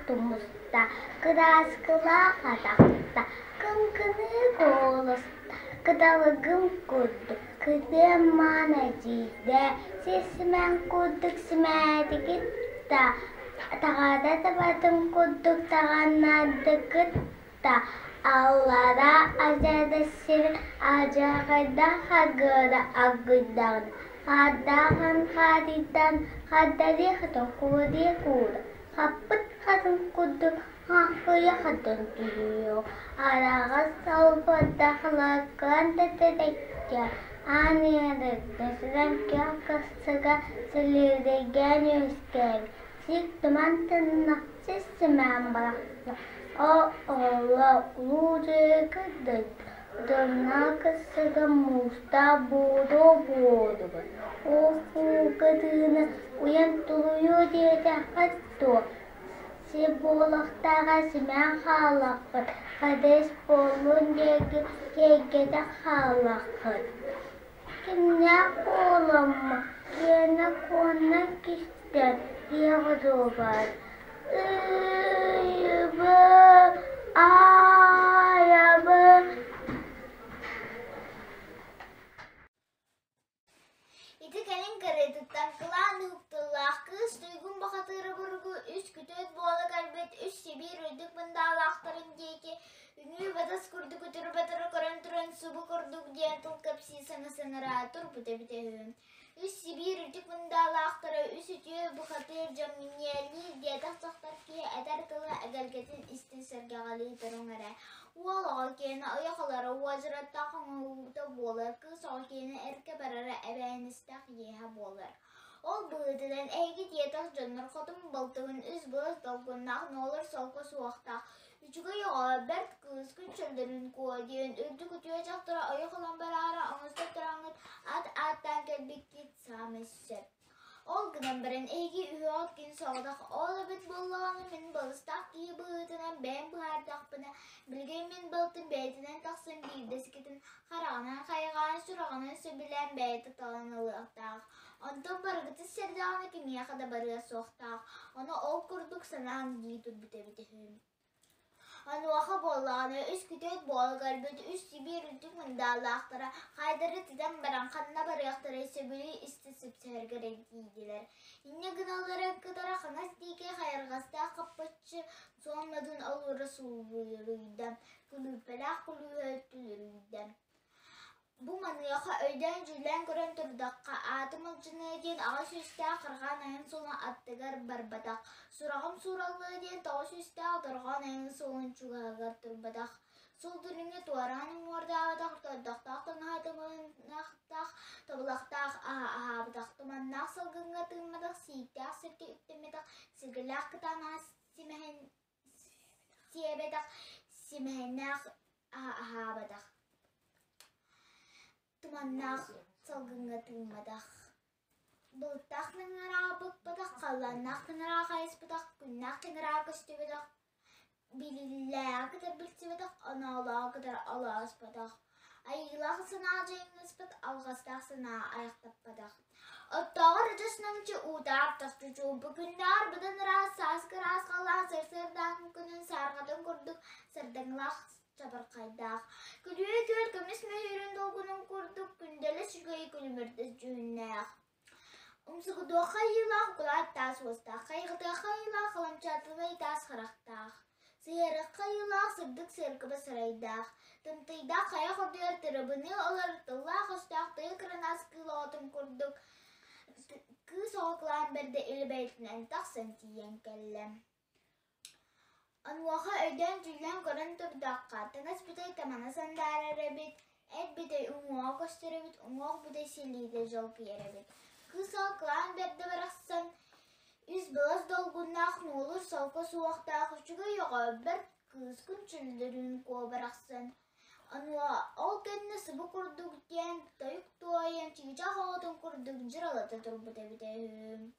тумуста, кырааскалаах атахта, кыҥкыныы куоласта, кыталыгым курдук кытыан маан эдьиийдээ, сир-симээн курдук симээтигит да, таҕада табатын курдук таҕаннардыгыт да, аллараа адьара сир алдьархайдаах аргыара аргыйдаҕына, хаардаах хаатыйтан хардарыа хатан куурдуо куура, хаппыт хатын курдук хаахыйа хатан түһүө, араҕас салбардах лаккаан тэтэрээккэ аан ыарыыга сытан күөх кырсыга сэлиэрэйгээн үөскээбит сиик туман тынна сис симээн барахсан Оо, оҕолоор, улуу дьиэ дойду дьонноох кырсыга муустаах буолуо буолугар, ол куулга тыына уйан тулуйуо диэтэххит дуо, сир буолуохтааҕар симээн хааллаххыт, хадыс буоллун диэки киэргэтэн хааллаххыт. Кимнээх буоламмыт, киэнэ куоннан кистэн иэҕэ дуобар Ыйыбы, аайабы Ити кэлин кырыытыттан кылаан уһуктуллаах кыыс туйгун бухатыыры буругу үс күтүөт буола кэлбит үс Сибиир үрдүк мындаалаахтарын диэки үҥүү-батас курдук өтөрү-батары көрөн туран субу курдук диэн тыл кэпсии саҥа саҥараа турбут эбитэ үһү. Үс Сибиир үрдүк мындаалаахтара үс үтүө бухатыыр дьон минньиэлиир диэтэх дьахтар киһи этэр тыла эгэлгэтин истэн сэргэҕэлии туруҥ эрэ. Уол оҕо киэнэ ойох ылара уодьараттаах оҥоһуута буолар, кыыс оҕо киэнэ эргэ барара эбээһинэстээх иэһэ буолар. Ол быһыытынан эһиги диэтэх дьоннор хотун балтыбын үс былас долгуннаах нуолур солко суохтаах, үчүгэй оҕо, бэрт кыыс күн чөллөрүн куо диэн үрдүк үтүө дьахтара ойох ылан бараары оҥосто тураҥҥыт ат ааттаан кэлбиккит саамай сөп. Ол гынан баран эһиги үһүөҕүт күн соҕотох ол эбит буоллаҕына мин балыстаах киһи быһыытынан бэйэм быһаардахпына билигин мин балтым бэйэтинэн тахсан биирдэ сикитин хараҕынан хайҕаан сүрэҕинэн сөбүлээн бэйэтэ талан ылыахтаах. Онтон барыгытын сэрдэҕинэ кимиэхэ да барыа суохтаах. Ону ол курдук санаан дии турбут эбит үһү. Онуоха буоллаҕына үс күтүөт буола көрбүт үс Сибиир үрдүк мындаалаахтара хайдары тутан баран ханна барыахтарай сөбүлүү истэ сыпсыһарга эрэ тиийдилэр. Инньэ гыналлара кытара хаҥас диэки хайырҕастаах хаппаччы суон модун олуура сууллуйда, күлүүппэлээх күлүүһэ түлүрүйдэ. Бу маныаха өйдөөн-дьүүллээн көрөн турдахха, аатым алдьаныа диэн аҕа сүүстээх Арҕаан айан суолун аттыгар барбатах, сураҕым суураллыа диэн тоҕо сүүстээх Дорҕоон айан суолун чугаһыгар турбатах, суол дүлүҥҥэ туораан уҥуордаабатах, тордохтоох таҥаһа туманнахтаах, тобулахтаах аһа аһаабатах, туманнаах салгыҥҥа тыымматах, сииктээх сиргэ үктэммэтэх, сиргэлээх кытаанаҕа симэһин сиэбэтэх, симэһиннээх аһа аһаабатах, туманнаах салгыҥҥа тыымматах, былыттаах таҥараҕа быкпатах, халлааннаах таҥараҕа хайыспатах, күннээх таҥараҕа көстүбэтэх, билиилээҕи кытары билсибэтэх, оноолооҕу кытары олооспотох, айыылаах санаа дьайыҥнаспат, алҕастаах санаа айахтаппатах. Оттооҕор адьас намчы уутаах чахчы чуумпу күннээҕэр быдан ыраас сааскы ыраас халлаан сарсыардааҥҥы күнүн саарҕатын курдук сардаҥалаах чабырхайдаах, күлүө күөл көмүс мөһүүрүн долгунун курдук күндэлэс үчүгэй күлүмүрдэс дьүһүннээх. Умсугутуохха айыылаах укулаат таас уостаах, хайҕатыахха айыылаах халамчаатылай таас харахтаах, сыһыарыахха айыылаах сырдык сыаркыба сарайдаах, тымтыйдаах хайа хордуйар тырыбыныы олорор тыллаах-өстөөх тыа кырынаас кыыл оҕотун курдук кыыс оҕо кылаан бэрдэ илэ бэйэтинэн тахсан тиийэн кэллэ. Онуоха өйдөөн-дьүүллээн көрөн турдахха, таҥас бүтэй тамана сандаарар эбит, эт бүтэй уҥуоҕа көстөр эбит, уҥуох бүтэй силиитэ дьолгуйар эбит. Кыыс ол кылаан бэрдэ барахсан үс былас долгуннаах нуолур солко суохтаах үчүгэй оҕо бэрт кыыс күн чөллөрүүн куо барахсан. Онуоха ол кэннэ субу курдук диэн тойук туойан чыычаах оҕотун курдук дьыралата турбут эбитэ үһү.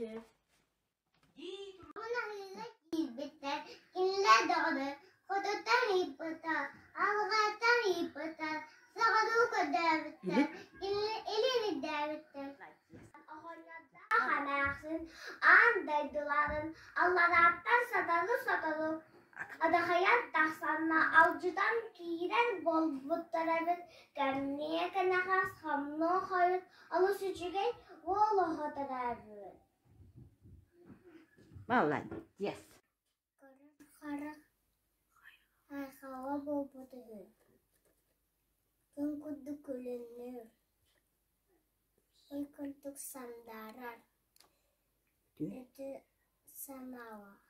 үһү. Киирбиттэр, кинилэр даҕаны хотуттан ыйыппыттар, алҕааттан ыйыппыттар, саҕалыы көрдөөбүттэр, илин ирдээбиттэр. Оҕонньордоох эмээхсин аан дойдуларын алларааттан сотору-сотору адаҕайан тахсанна алдьатан киирэр буолбуттар эбит, кэмниэ кэнэҕэс хомнуо хойут олус үчүгэй уол оҕо төрөөбүт. Молодец. Көрөр харах айхала буолбут үһү. Күн курдук күлүмнүүр, ый курдук сандаарар, үтүө санаалаах,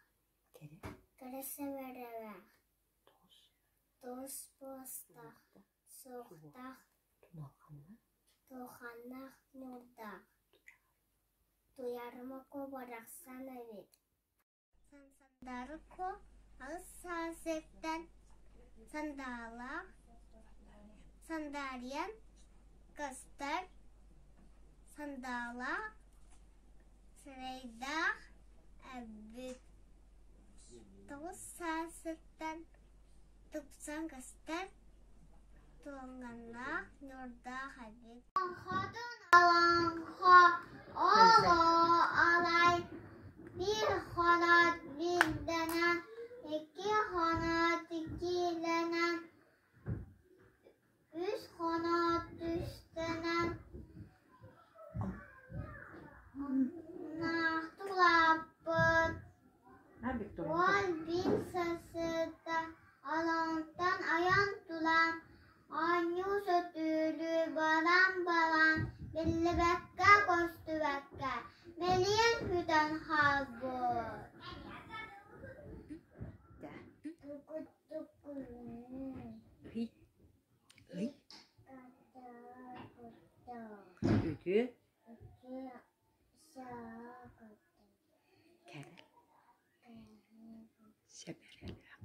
кэрэ сэбэрэлээх, туос буостаах, суохтаах, туоханнаах ньуурдаах. Туйаарыма Куо барахсан эбит. Сандары Куо алыс саас сиртэн сандаалаах, сандаарыйан көстөр, сандаалаах, сирэйдээх эбит. Тоҕус саас сиртэн тупсан көстөр, туонганнаах, ньуурдаах эбит. Хотун олоҥхо олоо алай биир хоноот биирдэнэн, икки хоноот иккилэнэн, үс хоноот үстэнэн, наахтылааппыт Уол биир сарсыарда олоҥтон ойон туран оонньуу сөтүөлүү баран-баран биллибэккэ-көстүбэккэ мэлийэн сүтэн хаалбыт. Ый. Үтүө. Кэрэ. Сэбэрэлээх.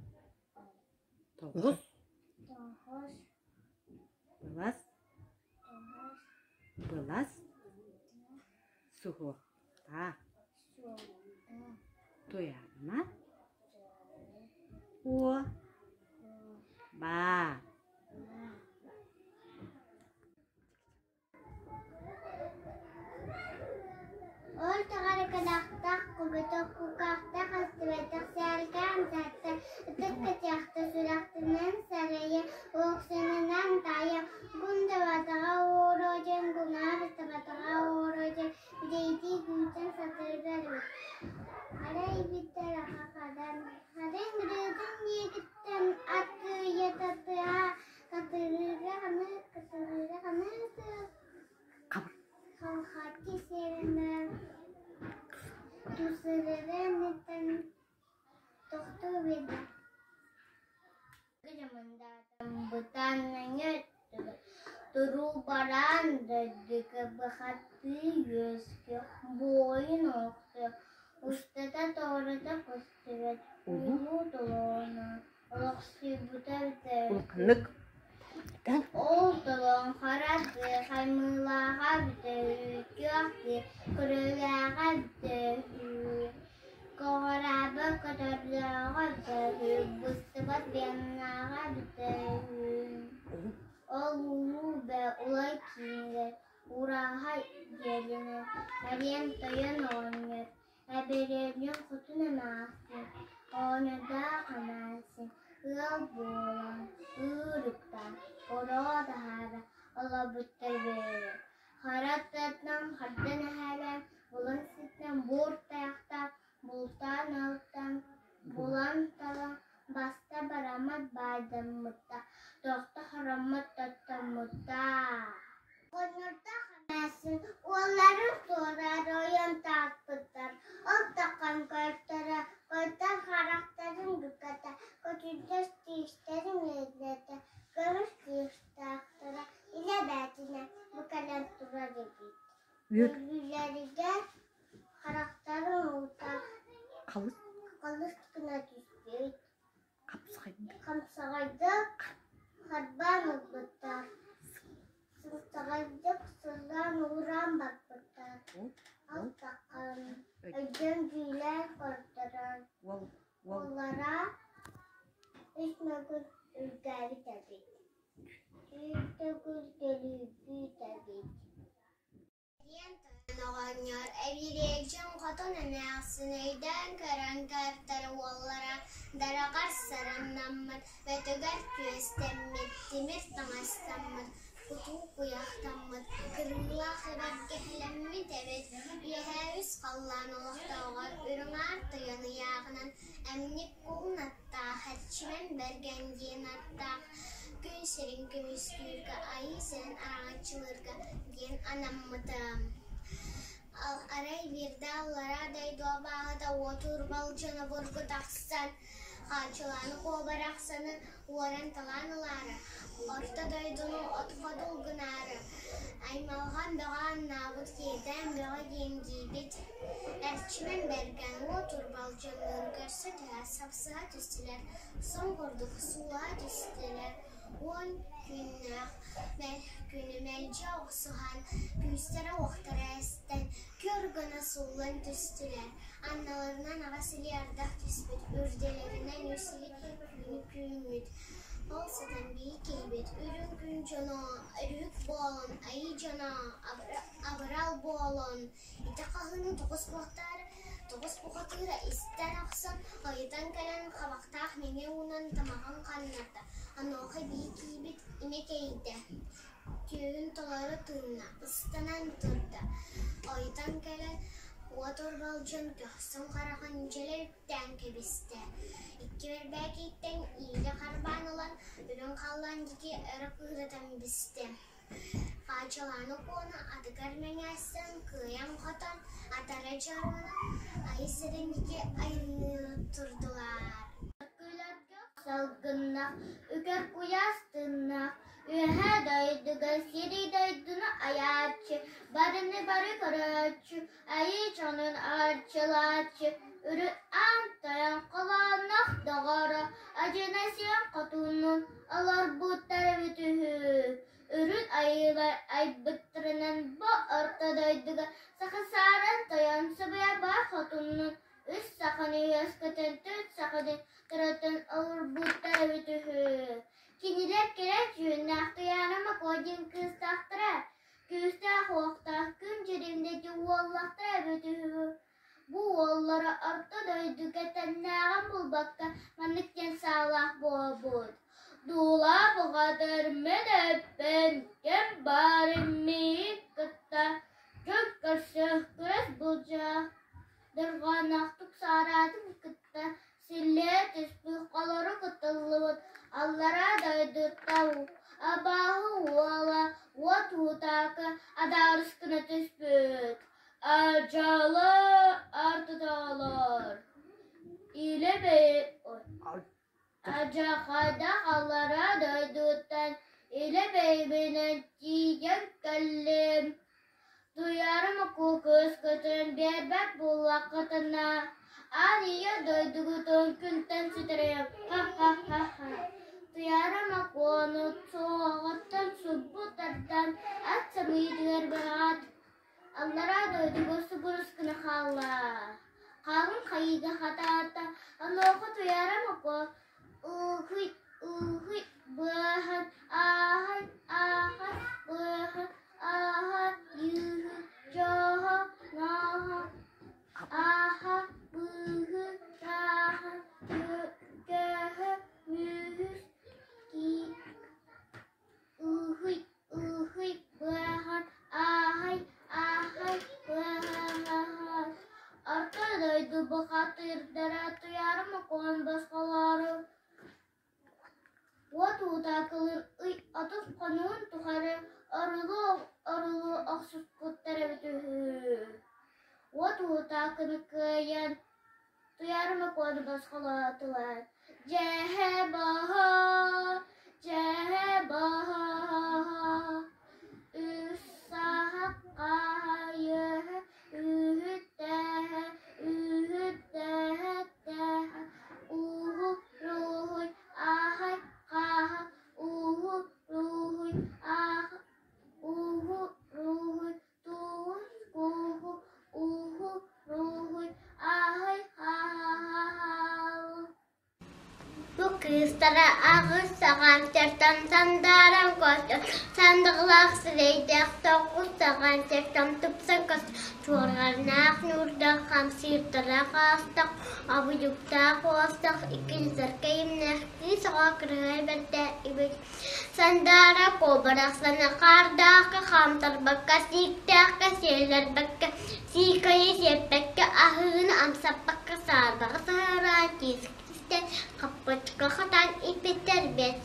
Тоҕус. Былас. Былас. Суһуохтаах. Туйаҕына. Уо. Баа. Ол тухары кынахтах, кубутук кукахтах, астыбатах сээлкээн сатта, ытык кытыахта сүрэхтэнэн сарайа, уохсанынан таайа, гундабатаҕа уородьон, гуҥаар ыстабатаҕа уородьон, бүтэйдии күүтэн сатарыгар эбит. Арай биттэр аха хадан, хатын гырыытын диэкиттэн атыйа татыа Катырыыга ханыы, катырыыга ханыы Халхаччы сиэринэн тусырыга инниттэн тохтуу биэрдэ. Бытан туруу бараан дойдуга быхаттыы үөскүөх, буойун олохсуйуох, устата тоҕурута көстүбэт улуу толооно олохсуйбута эбитэ Улаханнык Ол толоон хара тыа хаймыылааҕа эбитэ үһү, күөх тыа көрүлээҕэ эбитэ үһү, көҕүрээбэт көтөрдөөҕө эбитэ үһү, быстыбат быйаҥнааҕа эбитэ үһү. Ол улуу бэ улай киинигэр Ураһа дьиэлэнэн эриэн тойон оҕонньор Эбэриэнньик хотун эмээхсин, оҕонньордоох эмээхсин ыал буолан, ыырыктаан, ороо таһаара олорбуттар үһү. Хара тыаттан хардан эһээлээн, булан ситэн буор тайахтаах, бултаан алтан, булан-талан баста бараммат баайдаммыттар, тохто хараммат тоттоммуттар. Оҕонньордоох эмээхсин уолларын туораары ойон таһыппыттар, ол таххан көртөрө, көтөр харахтарын быкката, көтүрдэс тиистэрин үөдэтэ, көмүс тиистээхтэрэ илэ бээтинэ бу кэлэн турар эбит. Өлүүлэригэр харахтарын уута халыс гына түспүт. Хамсаҕайдык харбаан ылбыттар, сымсаҕайдык сыллаан уураан барбыттар. Алтахан Өйдөөн дьүүлээн көрдөрөр. Уол уол Уоллара үс мөгүл үргээбит эбит, түүр төгүл төлүүрбүт эбит Диэн тойон оҕонньор эбириэлдьин хотун эмээхсин өйдөөн көрөн көртөр уоллара дараҕар сараннаммыт, бөтүгэр түөстэммит, тимир таҥастаммыт, кутуу куйахтаммыт, кырыылаах эбэргэһэлэммит эбит. Үөһээ үс халлаан олохтооҕор Үрүҥ Аар Тойон ыйааҕынан эмньик куһун аттаах, Эрчимэн Бэргэн диэн аттаах күн сирин көмүскүүргэ, айыы сирин араҥаччылыырга диэн анаммыта. Арай биирдэ аллараа дойду абааһыта уотуур балдьана бургу тахсан, Хаачылааны куобарахсаны уоран-талаан ылаары, орто дойдуну от-ходул гынаары, аймалҕан бөҕө аннаабыт, киэдээн бөҕө диэн дьиибит, Эрчимэн Бэргэн уот урбалдьынныын көрсө түһэ, сапсыһа түстүлэр, сон курдук суулаһа түстүлэр, уон күннээх күнү мэлдьи охсуһан, күүстэрэ-уохтара эстэн, күр гына сууллан түстүлэр, анналарынан аҕыс илии ардах түспүт, үрдэлэринэн үс илии түүнү түүммүт. Ол сытан биир киһибит үрүҥ күн дьоно өрүһүк буолан, айыы дьоно абырал буолан, ити хаһыыны тоҕус буохтаары, тоҕус бухатыыра истэн охсон, ойутан кэлэн хабахтаах мэҥэ уунан тамаҕын ханнарда, онуоха биир киһибит имэ кэйдэ, түөһүн толору тыынна, ыстанан турда, ойутан кэлэн уот урбалдьын көхсүн хараҕын дьөлө үктээн кэбистэ, икки бэрбээкэйтэн иилэ харбаан ылан үрүҥ халлаан диэки өрө кыыратан бистэ. Хаачылааны куону атыгар мэҥээстэн кыайан-хотон, атара дьарыгынан айы сирин диэки айанныы турдулар. Салгыннах, үкэр куйаас тыыннаах, Үөһээ дойдуга сири дойдуну айааччы, барыны бары көрөөччү, айыы дьонун арчылааччы, үрүт аан тойон холоонноох доҕоро Адьына сиэн хотунун олорбуттар эбит үһү. Үрүт айыылар айбыттарынан бу орто дойдуга саха саарын тойон сыбыйа бар хотуннун үс саханы үөскэтэн төрт саханы төрөтөн олорбуттар эбит үһү. Кинилэр кэрэ дьүһүннээх Туйаара Макуо диэн кыыстаахтара, күүстээх-уохтаах күн дьиримнэти уоллахтара эбит үһү. Бу уоллара орто дойдуга тэннээҕин булбакка маннык диэн саалаах буолбут: «Дуулаах бухатыр мин эппин, ким баарын миигин кытта дьон көрсөх күрэс былдьаах, дырҕанаахтык саараатын кытта силлиэ түспүт холоро кытыллыбыт аллараа дойдуттан абааһы уола уот уутаака адаарыс гына түспүт. Адьалы артыталар илэ Адьахайдах аллараа дойдуттан илэ бэйбинэн тиийэн кэллим. Туйаарым кыыскытын биэрбэт буоллаххытына, аан ийэ дойдугутун күнтэн сүтэриэм, ха-ха-ха-ха. Туйаарым Акуону суоҕуттан субу тардан ат самыытыгар быраҕаат, аллараа дойдуга субурус гына хаалла. Хаалын хайыыга хатаата, онуоха Туйаарым Акуо ыыһый, ыыһый, быаһын, ааһын, ааһын, быаһын, ааһа, йыыһы, дьооһо, ҥооһо, ааһа, быыһы, тааһа, көөһө, мүөһүс, кии, ыыһый, ыыһый, быаһын, ааһай, ааһай, быаһаһаһа. Орто дойду бухатыырдара Туйаарым Окуон босхолоору Уот уутаакылыыр ый отут хонугун тухары орулуу-орулуу охсуспуттар эбит үһү. Уот уутаакыны кыайан Туйаарым Окуону босхолоотулар. Дьэһэ боһо, дьэһэ боһо, үс саһах хаайыһа, үһүттэһэ, үһүттэһэ тэһэ, ууһу руһуй ааһай хааһа, ууһу руһуй ааһа, ууһу руһуй туус кууһу, ууһу руһуй. Кыыстара аҕыс саҕан сиртэн сандааран көстөр, сандалылаах сирэйдээх тоҕус саҕан сиртэн тупсан көстөр, чуорҕаннаах ньуурдаах хамсыырдара хаастах, обуйуктаах уостах, иккилэргэ имнээх кыыс оҕо кырыһай бэрдэ эбит. Сандаара куобарахсана хаардаахха хаамтарбакка, сииктээххэ сиэллэрбэккэ, сиикэйи сиэппэккэ, аһыыны амсаппакка саарбаҕа саһараан тиискэ хаппыччыка хатаан ииппиттэр бэт.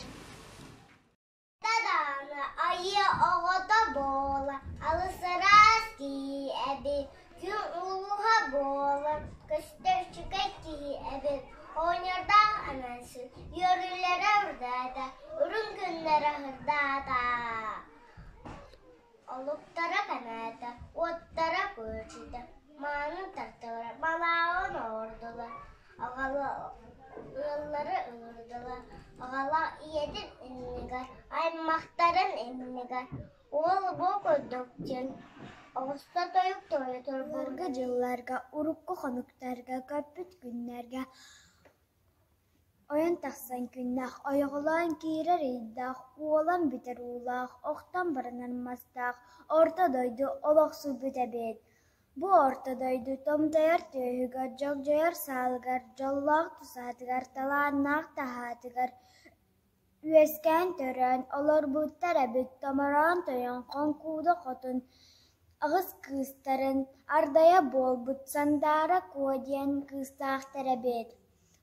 Дадааны айыы оҕото буола, алыс ыраас киһи эбит, күн улууһа буолан, көстөр үчүгэй киһи эбит, оҕонньордоох эмээхсин үөрүүлэрэ урдаата, үрүҥ күннэрэ сырдаата. Олуктара кэҥээтэ, уоттара күөдьүйдэ, мааны тартылар, малааҕын оҥордулар, ыаллары ыҥырдылар, аҕалаах ийэтин иннигэр, аймахтарын иннигэр уол бу курдук диэн оҕуста тойук туойа турбут. Былыргы дьылларга, урукку хонуктарга, көппүт күннэргэ Ойон тахсан күннээх, ойоҕолоон киирэр ыйдаах, уолан бүтэр уулаах, охтон баранар мастаах орто дойду олохсуйбут эбит. Бу орто дойду томтойор түөһүгэр, дьогдьойор саалыгар, дьоллоох тусаһатыгар, талааннаах таһаатыгар үөскээн төрөөн олорбуттар эбит томороон тойон Хоҥкууда хотун аҕыс кыыстарын ардайа буолбут Сандаара Куо диэн кыыстаахтар эбит.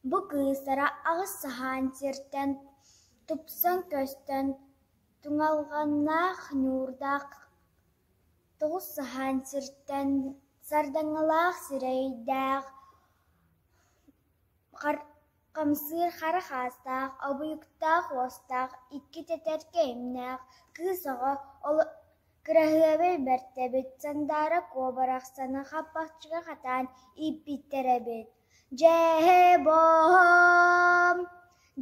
Бу кыыстара аҕыс саһаан сиртэн тупсан көстөн, туҥалҕаннаах ньуурдаах тоҕус саһаан сиртэн сардаҥалаах сирэйдээх, хамсыыр хара хаастаах, обуйуктаах уостаах, икки тэтэркэ имнээх кыыс оҕо кыраһыабай бэрт эбит, Сандаара Куо барахсаны хаппахчыга хатаан ииппиттэр эбит. Дьээ-боом,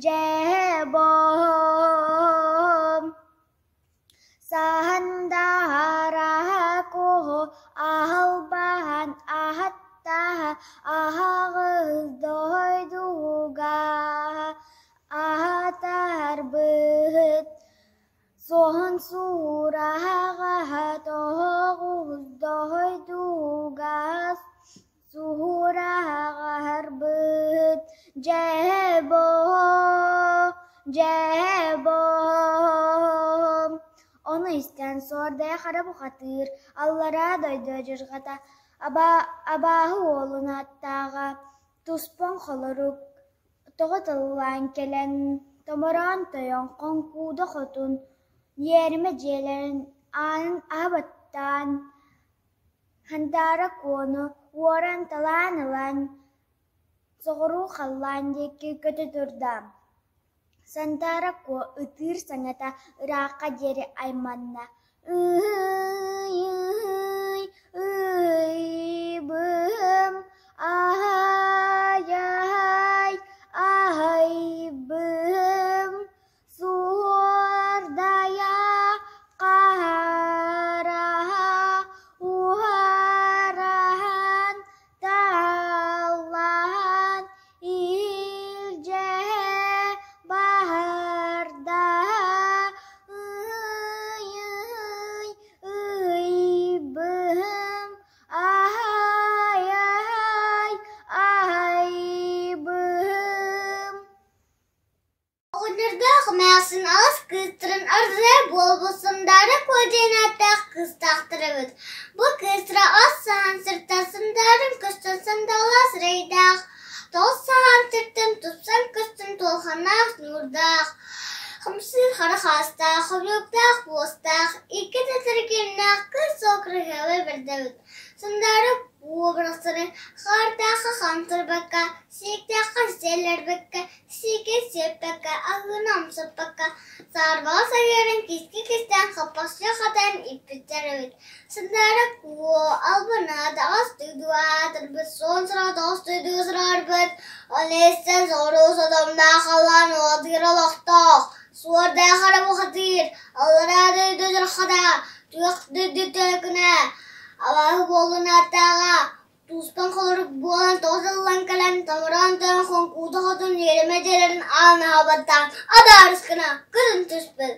дьээ-боом, Саһандаара куһу аһылбаһан аһаттаһа аһаҕас дойдуга аһатарбыт Суоһун суураһаҕаһа тоһоҕус дойдуга Суһураҕаһарбыт дьээ-боо, дьээ-боо. Ону истэн суордайа хара бухатыыр, аллараа дойду адьырҕата, абааһы уолун ааттааҕа, туспан холорук, тоҕо тыллаан кэлэн, томороон тойон Хоҥкууда хотун, иэримэ дьиэлэрин аанын аһа баттаан, Сандаара Куону уоран-талаан ылан, соҕуруу халлаан диэки көтө турда. Сандаара Куо ытыыр саҥата ыраахха диэри айманна: «Ыһый, ыһый, ыһыйбыһым, аһай, аһай, аһайбыһым, Суордайа хараһа уһараһан тааллаһан илдьэһэ баһардаһа ый-ый ыйбыһым аһай-аһай аһайбыһым. Оҕонньордоох эмээхсин аҕыс кыыстарын ардыгар буолбут Сандаара Куо диэн ааттаах кыыстаахтар эбит. Бу кыыстара ас саһаан сиртэн сандаарын көстөн сандаллаах сирэйдээх, тоҕус саһаан сиртэн тупсан көстөн туолханнаах ньуурдаах, хамсыыр хара хаастаах, хомуйуктаах буостаах, икки тэтэркииннээх кыыс суол кыраһыабай бэрдэ эбит. Сандаара уобарастары хаардаахха хаамтарбакка, сиэктээххэ сиэллэрбэккэ, Сиикэй сиэппэккэ, аһыыны амсаппакка, саарбаҕа сайыаран киски-кистээн хаппахчы хатан иппиттэр эбит. Сандаара куо, албынаат, аҕас дойду аатырбыт, суон сородоҕос дойду сорорбут, ол иһиттэн соҕуруу содомноох халлаан уолатыгар олохтоох, суордаах эрэ бухатыыр, аллараа дойду дьархата, туох дойду төлкүнэ, абааһы буоллун ааттааҕа, Туустан холорук буолан тоҕо сыллан кэлэн, томороон тойон хоҥкуута хотун иэримэ дьиэлэрин аан аһабат. Адаарыс гына көрөн түспүт.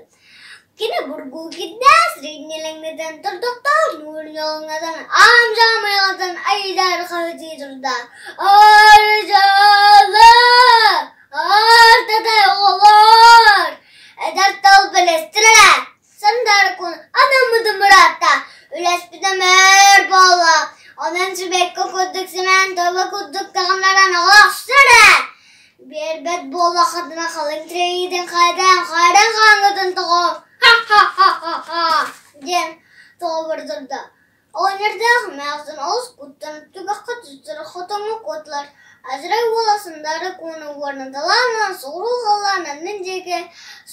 Кини бургуу кирдээх сирин турдуктаах ньуур-ньолоҥнотон аам-дьаам айаҕыттан айдаар хаһытыы турда: «Аар-дьаалы! Аар-татай оҕолоор! Эдэр тыл бэлэстирэ! Сандаара кун анаммытым ыраатта, үлэспитим өр буолла, онон сибэкки курдук симээн тобо курдук таҕыннаран оҕолохсор ээ! Биэрбэт буоллаххытына халыҥ тирэйиитин хайдаан хайдан хааҥҥытын тоҕо ха-ха-ха-ха-ха диэн тоҕо бардарда. Оҕонньордоох эмээхсин олус куттанан түгэххэ түстэр хотоҥҥо куоталар, адьарай уола Сандаара Кууну уорнаталаан ылан соҕуруу халлаан аннын диэки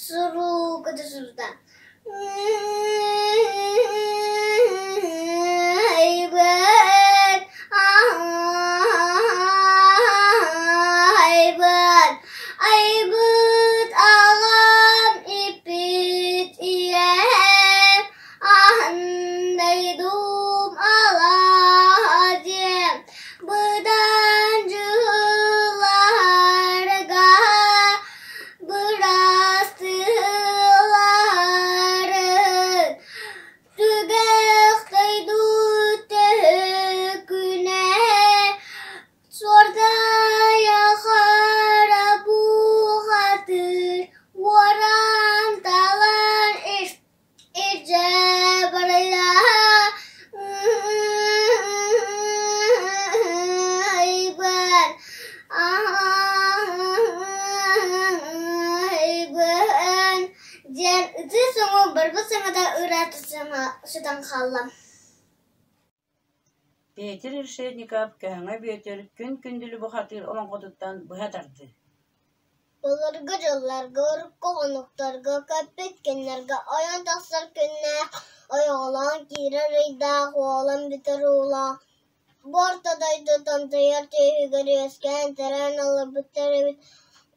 суруу көтө сырытта. Айбыт, айбыт, айбыт аҕам иппит ийэм Аһыннайдым алаа диэн быдан дьылларга бырастыыларын түгэх дойду төһөкүнэ Суордайа хара бухатыыр уоран талан Илдьэ барыйа айбын айбын диэн ытыы соҥуу барбыт саҥата ыраата сытан хаалла. Петр Решетников Көһөҥө Бүөтүр Күн Күндүлү бухатыыр олоҥхотуттан быһа тардыы Былыргы дьылларга урукку хонуктарга көппүт күннэргэ ойон тахсар күннээх, ойоҕолоон киирэр ыйдаах, уолан бүтэр уулаах, бу орто дойду томтойор түөһүгэр үөскээн төрөөн олорбуттар эбит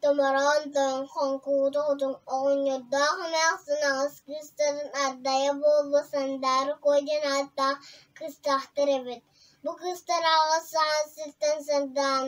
Томороон тойон хоҥкуйбут оҕотун оҕонньордоох эмээхсин аҕыс кыыстарын Ардайа буолбут Сандаара Куо диэн ааттаах кыыстаахтар эбит. Бу кыыстар аҕыс саҥа сиртэн сардаан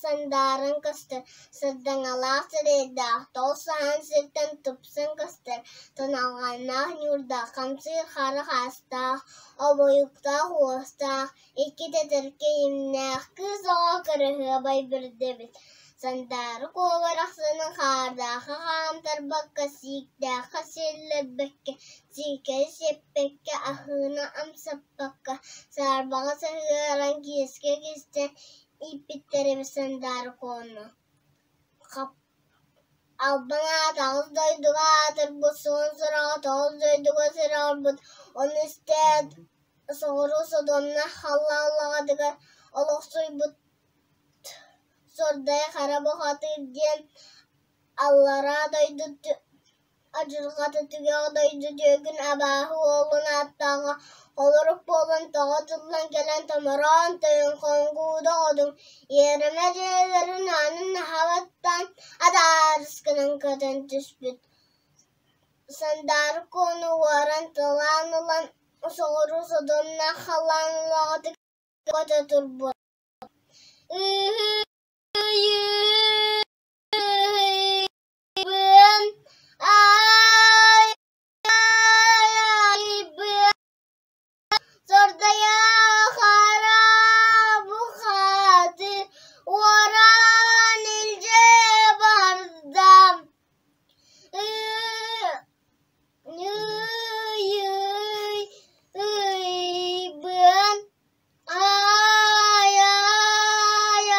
сандааран көстөр, сардаҥалаах сирэйдээх, тоҕус саһаан сиртэн тупсан көстөр, туналҕаннаах ньуурдаах, хамсыыр хара хаастаах, обойуктаах уостаах, икки тэтэркэй имнээх кыыс оҕо кыраһыабай бэрдэ эбит. Сандаара куобар ахсынын хаардаахха хаамтарбакка, сииктээххэ силлэрбэккэ, сиикэйи сиэппэккэ, аһыыны амсаппакка, саарбаҕа саһыаран киэскэ кистэн ииппиттэр эбит Сандаара Куону Албан аат аҕыс дойдуга аатырбыт, суон сураҕа тоҕус дойдуга сүрэҕирбит, ону истээт соҕуруу Содуомна халлааллаҕатыгар олохсуйбут Сордайа Хара Бухатыыр диэн аллараа дойду адьырҕата түгэх дойду түөкүн абааһы уолун ааттааҕа холорук буолан тоҕо тыллан кэлэн томороон тойон хоҥкууда оҕотун иэримэ дьиэлэрин аанын аһаҕаттаан адаарыс гынан көтөн түспүт. Сандаара Куону уоран тылаан ылан соҕуруу содуннаах халлаан улаҕатыгар көтө турбут. Сордайа бухаты уоран илдьэ барда. Ыйбын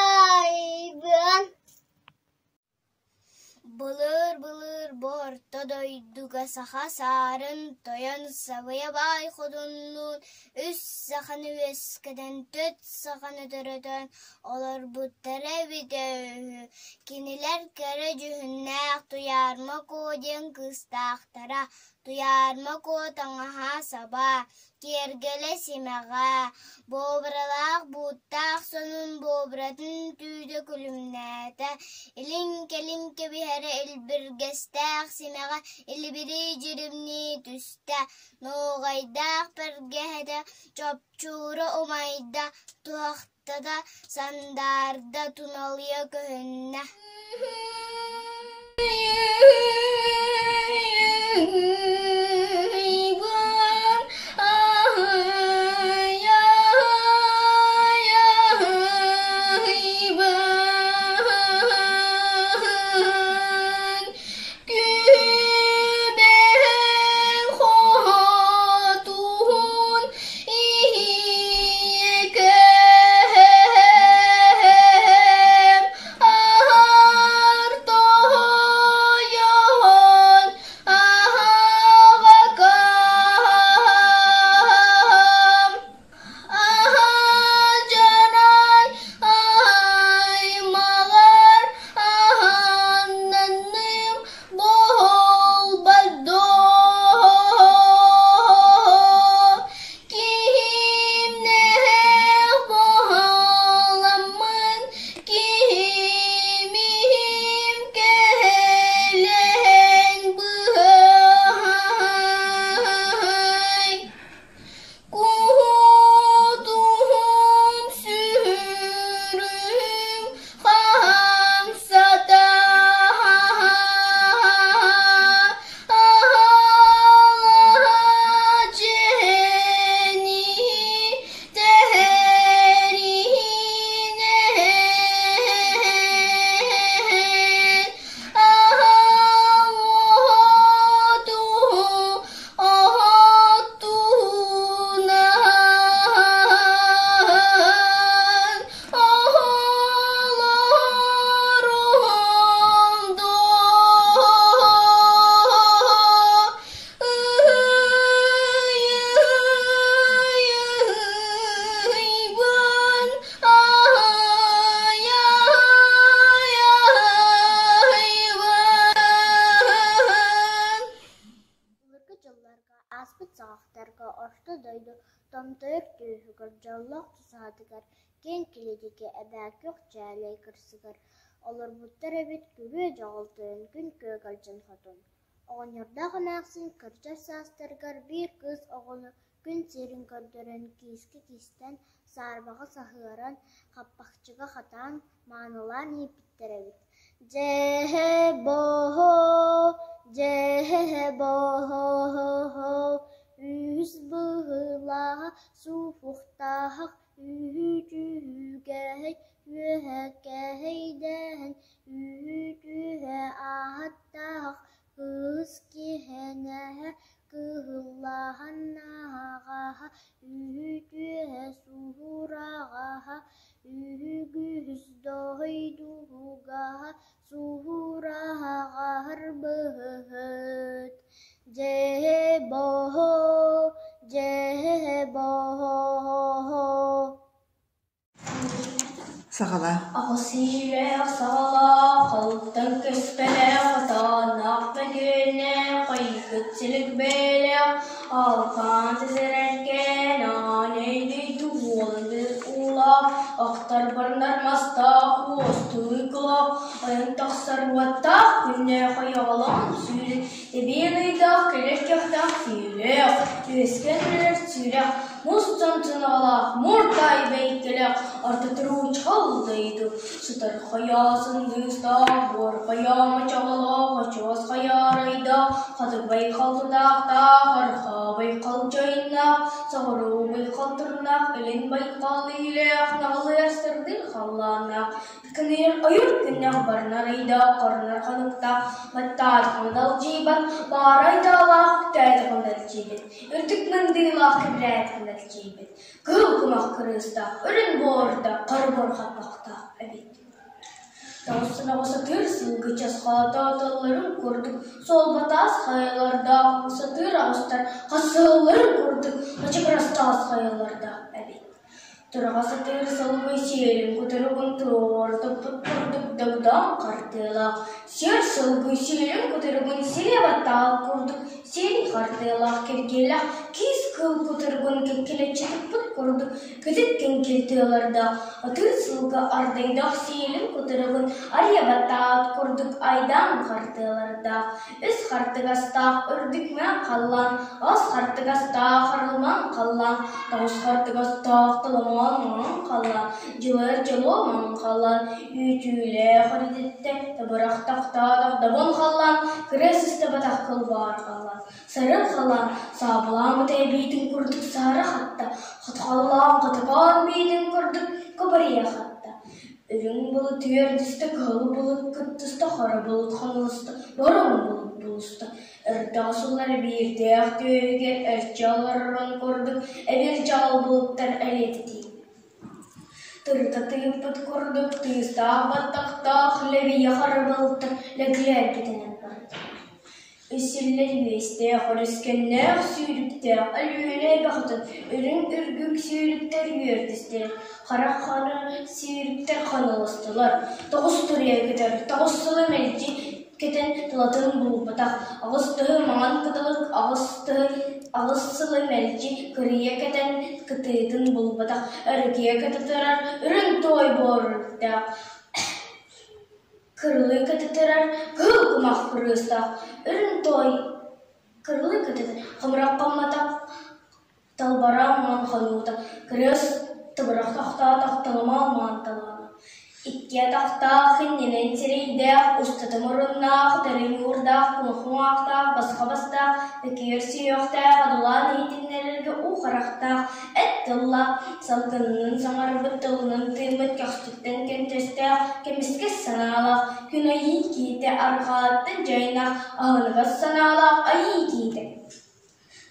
ай-ай-айбын Былыыр-былыр бу орто дойдуга саха саарын тойон Сабыйа баай хотуннуун үс саханы үөскэтэн, түөрт саханы төрөтөн олорбуттара эбитэ үһү. Кинилэр кэрэ дьүһүннээх Туйаарма Куо диэн кыыстаахтара. Туйаарма Куо таҥаһа-саба, киэргэлэ симэҕэ, буобуралаах бууттаах сонун буобуратын түүтэ күлүмнээтэ, илин-кэлин кэбиһэрэ илбиргэстээх симэҕэ илибирии дьиримнии түстэ, нуоҕайдаах бэргэһэтэ чопчуура умайда, туохтата сандаарда туналыйа көһүннэ. Дьоллоох тусаһатыгар, киэҥ килэдиги эбээ күөх чээлэй кырсыгар олорбуттар эбит Күрүө Дьоҕол тойон Күн Күөгэлдьин хотун. Оҕонньордоох эмээхсин кырдьар саастарыгар биир кыыс оҕону күн сирин көрдөрөн, киискэ кистэн, саарбаҕа саһыаран, хаппахчыга хатаан, маанылаан ииппиттэр эбит. Дьэ-һэ-бо-һо, дьэ-һэ-бо-һо-һо, үһүс быһыылааҕа суфухтаах үһү-түһүгэһэй үөһэкэһэйдэһэн үһү-түһэ ааттаах кыыс киһинэһэ кыһыллаһан аһаҕаһа үһү-түһэ суһураҕаһа үһүгүһүс дойдугаһа суһураҕаһар быһыт Дьэ-бо-һо, дьэ-бо-һо Саҕалаа Аҕыс иилээх саҕалаах, алтан көспөлөөх, отоонноох мөкүөннээх, хойуккут силик бэйэлээх, алҕаан сизэрэркээн, аан өйдөйдү уолун уулаах, охтор барынар мастаах, уостуу кылаах, ойон тахсар уоттаах, күннээх ойоҕолоон сүүрэн, тэбиэн ыйдаах, кэлэр көхтөөх түүлээх, үөскээн эрэр сүрэх, мус чончоноҕолоох, мурдай бэйкэлээх, орто туруу чол дойду, сытар хайа сындыыстаах, буор хайа мочоҕолоох, очуос хайа арайдаах, хатырбай халтытаахтаах, арҕаа байхал дьайыннаах, соҕуруу байхал турнаах, илин байхал иилээх, наҕылыйар сырдык халлааннаах, Кыныйар ойуур күннээх барынар ыйдаах, хоронор хонуктаах, баттаатаҕына далдьыйбат, баарай даалаах, үктээтэҕинэ дэлдьийбит, үрдүк мындыылаах кэбирээтэҕинэ дэлдьийбит, кыһыл кумах кырыыстаах, үрүн буордаах, хара буор хаппахтаах эбит. Тоҕус сынаҕа сатыыр сылгы часхаатааталларын курдук, суолбатаас хайалардаах сатыыр аҕыстар хасыһалларын курдук хачыгырастаас хайалардаах эбит. Тураҕа сатыыр сылгы сиэлин кутуругун туруортуппут курдук догдоон хартыалаах, сиэр сылгы сиэлин кутуругун силиэ баттаҕа курдук сиэл хартыалаах киргиэлээх киис кыыл кутуругун кэккилэччи туппут курдук кэтит кэҥкил тыалардаах, атыыр сылгы ардайдаах сиэлин кутуругун арыйа баттаабыт курдук айдаан хартыалардаах, үс хартыгастаах үрдүк мэҥ халлаан, ас хартыгастаах арылман халлаан, тоҕус хартыгастаах толомоон маҥан халлаан, дьылайар дьолуо маҥан халлаан, үүтүүлээх өрүтүттэ табырахтахтаатах добун халлаан, кырыа сыстыбатах кылбаар халлаан, сарын халлаан, саабылааммыт эбиитин курдук саара хатта, хоту халлаан хотокоон биитин курдук кубарыйа хатта. Үрүҥ былыт үөрдүстэ, кыһыл былыт кыттыста, хара былыт хаҥылыста, бороҥ былыт булуста. Өрдөөх сыллар биирдээх түөһүгэр эрчи олорорун курдук эбир дьаҕыл былыттар элиэтитии. Тырыта тыыппыт курдук тыыстаах баттахтаах лэбийэ хара былыттар лэглээрбитинэн бардылар. Үс силлэр үөстээх, өрүскэннээх, сүүрүктээх Өлүөнэ эбэхтэн үрүҥ үргүк сүүрүктэр үөрдүстэр, хара-хара сүүрүктэр ханаластылар, тоҕус туруйа көтөр, тоҕус сылы мэлдьи кэтэн тулатын булбатах, аҕыс тыһы маҥан кыталык, аҕыс тыһы аҕыс сылы мэлдьи кырыйа кэтэн кытыытын булбатах, өрүкүйэ көтө турар үрүҥ туой буордаах Кырылыы кытытырар кыһыл кумах кырыыстаах, үрүҥ туой кырылыы кытытыр хомурах хоммотох талбараан маҥан хонуута, кырыыс тыбырах тохтоотох толомоон маҥан талаана. Икки атахтаах, иннинэн сирэйдээх, устата муруннаах, утары ньуурдаах, кумах уҥуохтаах, босхо бастаах, бөкүөр сүһүөхтээх, одулаан иһитиннэрэргэ уу харахтаах, эт тыллаах, салгынынан саҥарбыт, тылынан тыыммыт көхсүттэн көнтөстөөх, кэмискэс санаалаах, күн айыы киһитэ арҕааттан дьайнаах, аһыныгас санаалаах айыы киһитэ.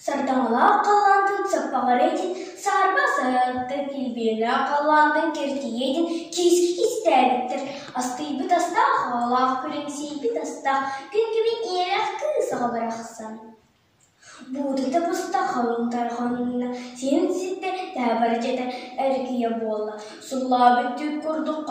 Сардаҥалаах халлаантан саппаҕырайтын, саарба саһыаттан килбиэннээх халлаантан киртийэйтин киискэ кистээбиттэр, астыйбыт астаах аҕалаах күлүмсүйбүт астаах күн күбүн ийэлээх кыыс аҕа барахсан. Буутата буста халыҥ тарҕанна, сиэн ситтэ тээбэрдьэтэ эргийэ буолла, суллаабыт түүт курдук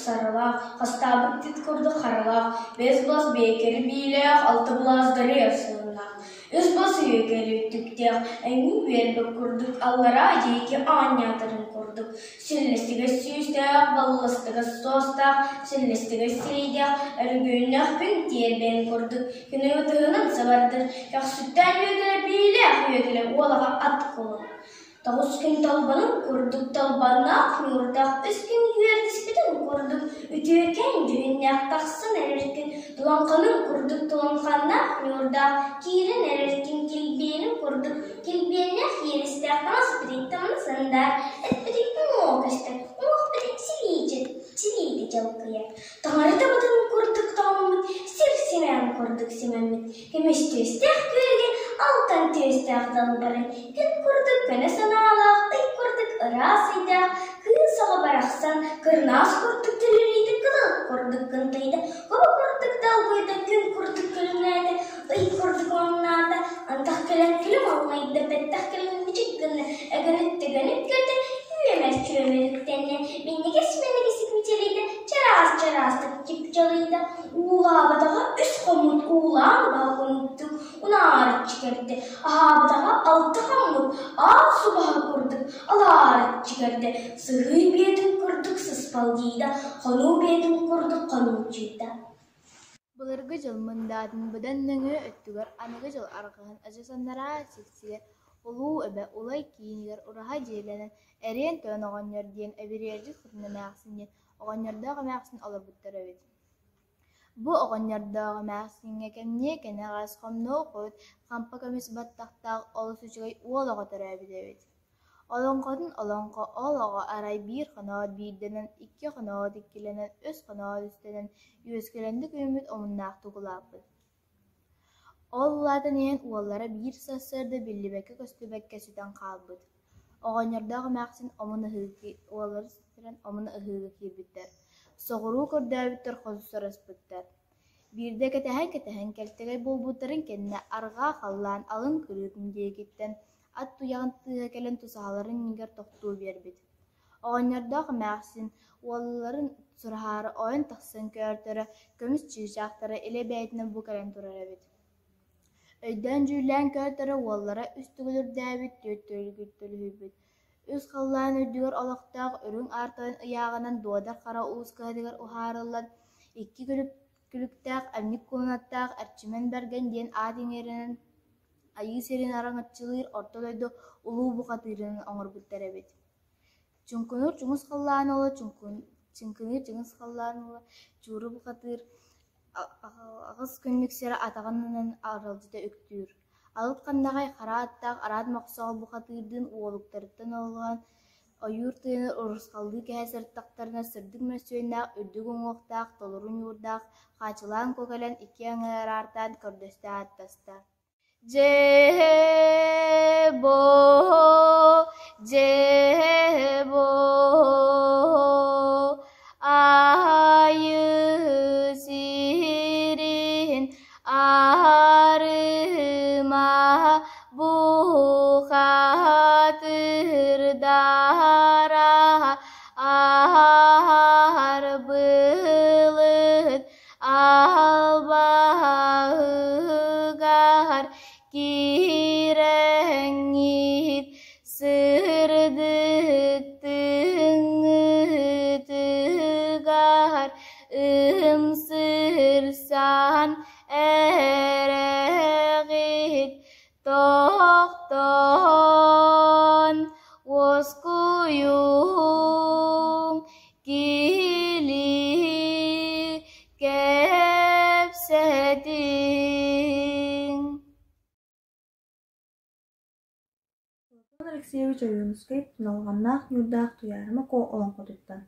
саралаах, хастаабыт түүт курдук харалаах, бэс бас биэкэр биилээх, алта былаас дарыйар сылыннаах, үс бас үөкэр өттүктээх, эҥин үөрбэт курдук аллараа диэки аанньаатарын курдук. курдук, сүллэстигэс сүүстээх, балластыгас суостаах, сүллэстигэс сирэйдээх, өргүөннээх күн тиэрбээн курдук, күнү ытыһынан сабардар, көхсүттээн үөтэлэ биилээх үөтэлэ уолаҕа ат кулун. Тоҕус күн талбанын курдук талбаннаах ньуурдаах үс күн үөрдүспүтүн курдук үтүөкэн дьүһүннээх тахсан эрэр күн тулаҥханын курдук тулаҥханнаах ньуурдаах киирэн эрэр күн килбиэнин курдук килбиэннээх иэдэстээх таҥас бититтэн сандаар эт бититтэн уол көстөр уҥуох битик силиичит силиитэ дьалкыйар таҥара табатын курдук тоҥмут сир симээн курдук симэммит Көмүс түөстээх күөлгэ алтан түөстээх далбарын, күн курдук көнө санаалаах, ый курдук ыраас ыйдаах, кыыс оҕо барахсан кырнаас курдук төлөрүйдэ, кылыл курдук кынтыйда, куба курдук долгуйда, күн курдук күлүмнээтэ, ый курдук омуннаата, антах кэлэн күлүм аллайда, бэттэх кэлэн бичик гынна, өгөнүт-төгөнүт көтө, үөмэр чүөмэр үктэннэ, минньигэс-минньигэстик мичилийдэ, чараас-чараастык чыпчылыйда, Уулаабатаҕа үс хоммут уулаан балгынтык унаарыччы кэрдэ, аһаабатаҕа алта хоммут аал субаһа курдук алаарыччы кэрдэ, сыһыы биэтин курдук сыспалдьыйда, хонуу биэтин курдук хонууччуйда. Былыргы дьыл мындаатын быдан нөҥүө өттүгэр аныгы дьыл арҕаһын адьас анараа сирсигэр Улуу Эбэ Улай киинигэр ураһа дьиэлэнэн Эриэн Тойон оҕонньор диэн эбириэлдьит хотун эмээхсин диэн оҕонньордоох эмээхсин олорбуттар эбит. Бу оҕонньордоох эмээхсиҥҥэ кэмниэ кэнэҕэс хомнуо хойут хампа көмүс баттахтаах олус үчүгэй уол оҕо төрөөбүт эбит. Олоҥхотун олоҥхо ол оҕо арай биир хоноот биирдэнэн, икки хоноот иккилэнэн, үс хоноот үстэнэн, үөскэлэнник үүммүт омуннаахтык улааппыт. Ол улаатан иһэн уоллара биир сарсыарда биллибэккэ-көстүбэккэ сүтэн хаалбыт. Оҕонньордоох эмээхсин омун ыһыыга уолларын сүтэрэн омун ыһыыга киирбиттэр, соҕуруу көрдөөбүттэр, хоту сараспыттар. Биирдэ кэтэһэн-кэтэһэн кэлтэгэй буолбуттарын кэннэ арҕаа халлаан алын кырыытын диэкиттэн ат туйаҕын тыаһа кэлэн тусаһаларын иннигэр тохтуу биэрбит. Оҕонньордоох эмээхсин уолларын сураһаары ойон тахсан көөртөрө, көмүс чыычаахтара илэ бэйэтинэн бу кэлэн турар эбит. Өйдөөн-дьүүллээн көөртөрө уоллара үс төгүл үрдээбит, түөрт төгүл төлүһүйбүт. Үс халлаан үрдүгэр олохтоох Үрүҥ Аар Тойон ыйааҕынан Дуодар Хара Уус кыһатыгар уһаарыллан, икки күлүктээх эмньик куонаттаах Эрчимэн Бэргэн диэн аат иҥэринэн Айыы сирин араҥаччылыыр Орто дойду улуу бухатыырынан оҥорбуттар эбит. Чуҥкунуур чуҥус халлаан уола чыҥкыныыр чыҥыс халлаан уола Чууру бухатыыр аҕыс күннүк сирэ атаҕын аралдьыта үктүүр. Алып ханнаҕай хара аттаах араат мохсоҕол бухатыырдыын уолуктарыттан оллоон ойуур тыаны урусхаллыы кэһэ сырыттахтарына сырдык мөрсүөннээх үрдүк уҥуохтаах толору ньуурдаах Хаачылаан куо кэлэн икки аҥыы араартаан көрдөстө ааттаста Дьээ-боо, дьээ-боо, айыы сирин арыма бухатырдара арбылыт Албаһыгар киирэҥҥит сырдык тыҥытыгар ымсыырсан эрэҕит тохтоон уоскуйуҥ киһилии кэпсэтиҥ. Платон Алексеевич Ойуунускай Туналҕаннаах ньуурдаах Туйаарыма Куо олоҥхотуттан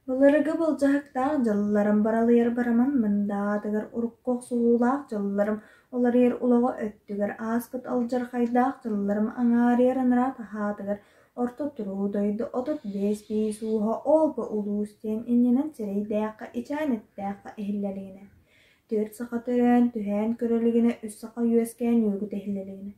Былыргы былдьаһыктаах дьылларым баралыйар бараман мындаатыгар урукку охсуһуулаах дьылларым уларыйар улаҕа өттүгэр ааспыт алдьархайдаах дьылларым аҥаарыйар анараа таһаатыгар Орто туруу дойду 35 биис ууһа ол-бу улуус диэн иннинэн сирэйдээххэ, ичээн эттээххэ иһиллэ илигинэ, түөрт саха төрөөн, түһээн көрө илигинэ, үс саха үөскээн үөгүтэ иһиллэ илигинэ,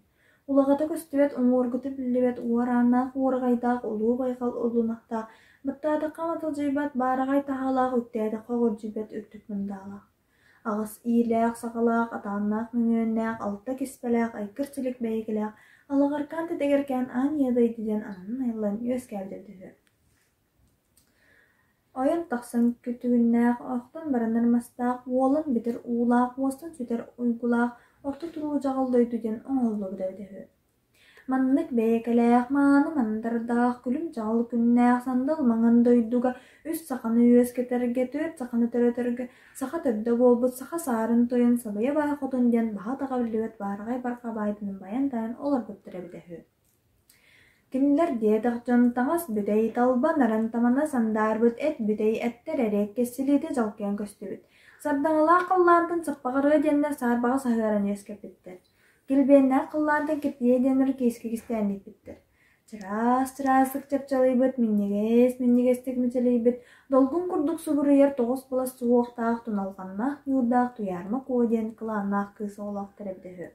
улаҕата көстүбэт, уҥуоргута биллибэт уор ааннаах уораҕайдаах улуу байҕал уллунахтаах, баттаатахха маталдьыйбат баараҕай таһаалаах, үктээтэххэ оҕордьуйбат үрдүк мындаалаах. Аҕыс иилээх-саҕалаах, атааннаах мөҥүөннээх, алта киспэлээх, айгыр силик бэйэкэлээх, Алаҕаркаан тэтэгэркээн аан ийэ дойду диэн ананан айыллан үөскээбит эбитэ үһү. Ойон тахсан күтүгүннээх, охтон баранар мастаах, уолан бүтэр уулаах, уостан сүтэр уйгулаах орто туруу дьаҕыл дойду диэн оҥоһуллубут эбитэ үһү. Маннык бэйэкэлээх, мааны мандардаах, күлүм-чаҕыл күннээх сандал маҥан дойдуга үс саханы үөскэтэргэ, түөрт саханы төрөтөргө саха төрдө буолбут саха саарын тойон Сабыйа Баай Хотун диэн баһа-атаҕа биллибэт баараҕай барҕа баайдарын байан-тайан олорбуттар эбитэ үһү. Кинилэр диэтэх дьон таҥас бүтэй, талба наран тамана сандаарбыт эт бүтэй эттэр эриэккэс силиитэ дьалкыйан көстүбүт. Сардаҥалаах халлаантан саппаҕырыа диэннэр саарбаҕа саһыаран үөскэппиттэр. Килбиэннээх халлаантан киртийэ диэннэр киискэ кистээн ииппиттэр. Чараас-чараастык чапчалыйбыт, минньигэс-минньигэстик мичилийбит, долгун курдук субуруйар тоҕус былас суһуохтаах туналҕаннаах ньуурдаах Туйаарыма Куо диэн кылааннаах кыыс оҕолоохтор эбитэ үһү.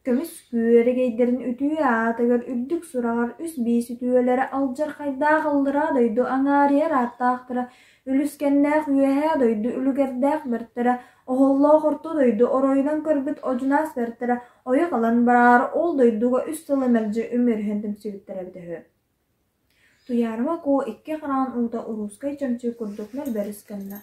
Көмүс күөрэгэйдэрин үтүө аатыгар үрдүк сураҕар үс биис үтүөлэрэ алдьархайдаах аллараа дойду аҥаарыйар ааттаахтара, үлүскэннээх үөһээ дойду үлүгэрдээх бэртэрэ, оһоллоох орто дойду оройунан көрбүт одьунаас бэртэрэ ойох ылан бараары ол дойдуга үс сылы мэлдьи үмүөрүһэн түмсүбүттэрэ эбитэ үһү. Туйаарыма Куо икки хараҕын уута уруускай чөмчүүк курдук мөлбөрүс гынна.